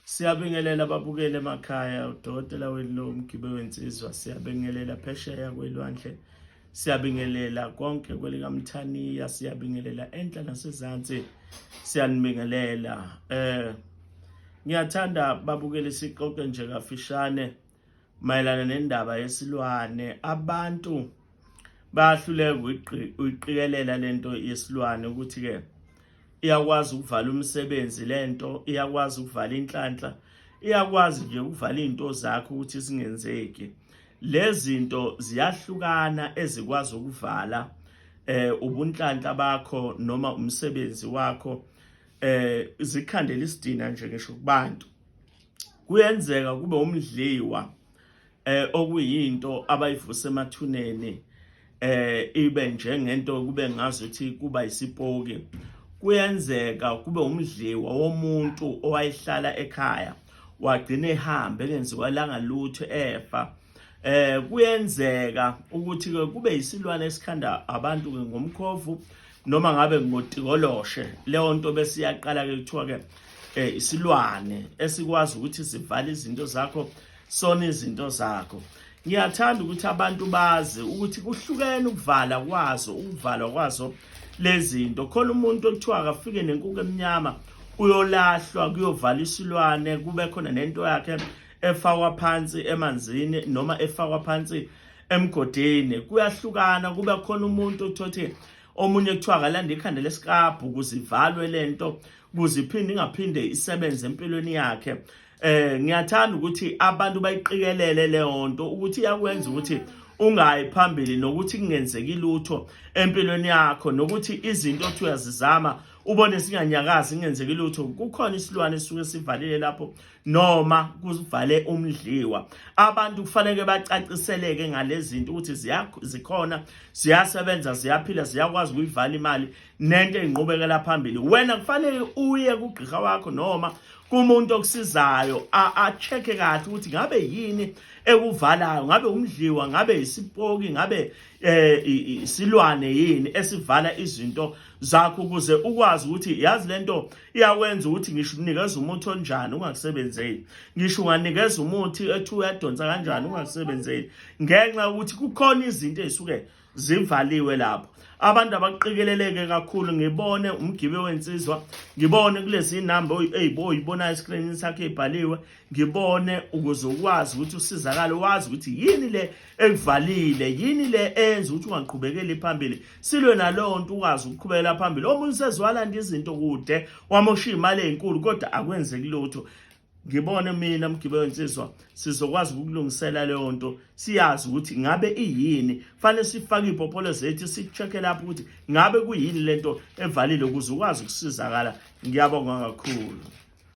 Siyabingelela ababukeli emakhaya, udokotela wenu lo Mgibe wensizwa, siyabingelela phesheya kwelwandle, siyabingelela konke kwelikaMthaniya, siyabingelela enhla nasezansi, siyanibingelela. Ngiyathanda babukeli sixoxe nje kafishane mayelana nendaba yesilwane. Abantu bayahluleka uyiqikelela lento yesilwane ukuthi ke iyakwazi ukuvala umsebenzi lento, iyakwazi ukuvala inhlanhla, iyakwazi nje ukuvala izinto zakho ukuthi zingenzeki. Lezi zinto ziyahlukana ezikwazi ukuvala ubunhlanhla bakho noma umsebenzi wakho, zikhandela isidina nje ngisho kubantu. Kuyenzeka kube umdliwa okuyinto abayivusa emathuneni, ibe njengento kube ngazuthi kuba isipoki. Kuyenzeka kube umdliwa womuntu owayehlala ekhaya, wagcina ehambe engenziwalanga lutho, efa. Kuyenzeka ukuthi ke kube isilwane esikhanda abantu ke ngomkhovu noma ngabe ngotikoloshe. Leyo nto bese iyaqala ke kuthiwa ke isilwane esikwazi ukuthi sivale izinto zakho, sona izinto zakho. Ngiyathanda ukuthi abantu bazi ukuthi kuhlukene ukuvala kwazo, ukuvalwa kwazo lezinto. Khona umuntu okuthiwa akafike nenkukhu emnyama, uyolahlwa, kuyovala isilwane, kube khona nento yakhe efakwa phansi emanzini noma efakwa phansi emgodini. Kuyahlukana, kube khona umuntu othothi omunye kuthiwa akalanda ikhanda lesikabhu ukuze ivalwe lento, kuze iphinde ingaphinde isebenze empilweni yakhe. Ngiyathanda ukuthi abantu bayiqikelele leyo nto ukuthi iyakwenza ukuthi ungayi phambili nokuthi kungenzeki lutho empilweni yakho, nokuthi izinto othi uyazizama ubone singanyakazi, kungenzeki lutho. Kukhona isilwane esuke sivalile lapho noma kuvale umdliwa. Abantu kufanele bacaciseleke ngalezi zinto ukuthi zikhona, ziyasebenza, ziyaphila, ziyakwazi ukuyivala imali nento eyinqubekela phambili. Wena kufanele uye kugqirha wakho noma kumuntu okusizayo, a-check-e kahle ukuthi ngabe yini ekuvalayo, ngabe umdliwa, ngabe isipoki, ngabe isilwane yini esivala izinto zakho, ukuze ukwazi ukuthi yazi lento iyakwenza ukuthi ngisho unikeza umuthi onjani ungakusebenzeli, ngisho unganikeza umuthi ethi uyadonsa kanjani ungakusebenzeli, ngenxa yokuthi kukhona izinto ezisuke zivaliwe lapho. Abantu abaqikeleleke kakhulu. Ngibone umgibe wensizwa, ngibone kulezi namba eyibonayo escreenini sakhe ebhaliwe, ngibone ukuze ukwazi ukuthi usizakale, wazi ukuthi yini le ekuvalile, yini le eyenza ukuthi ungaqhubekeli phambili. Silwe naleyo nto, ukwazi ukuqhubekela phambili. Omunye usezwalanda izinto kude, wamosha imali ezinkulu, kodwa akwenzeki lutho. Ngibone mina mgibe wensizwa, sizokwazi ukulungisela leyo nto, siyazi ukuthi ngabe iyini. Fanele sifake iy'popolo zethu, si-check-e lapho ukuthi ngabe kuyini lento evalile, ukuze ukwazi ukusizakala. Ngiyabonga kakhulu.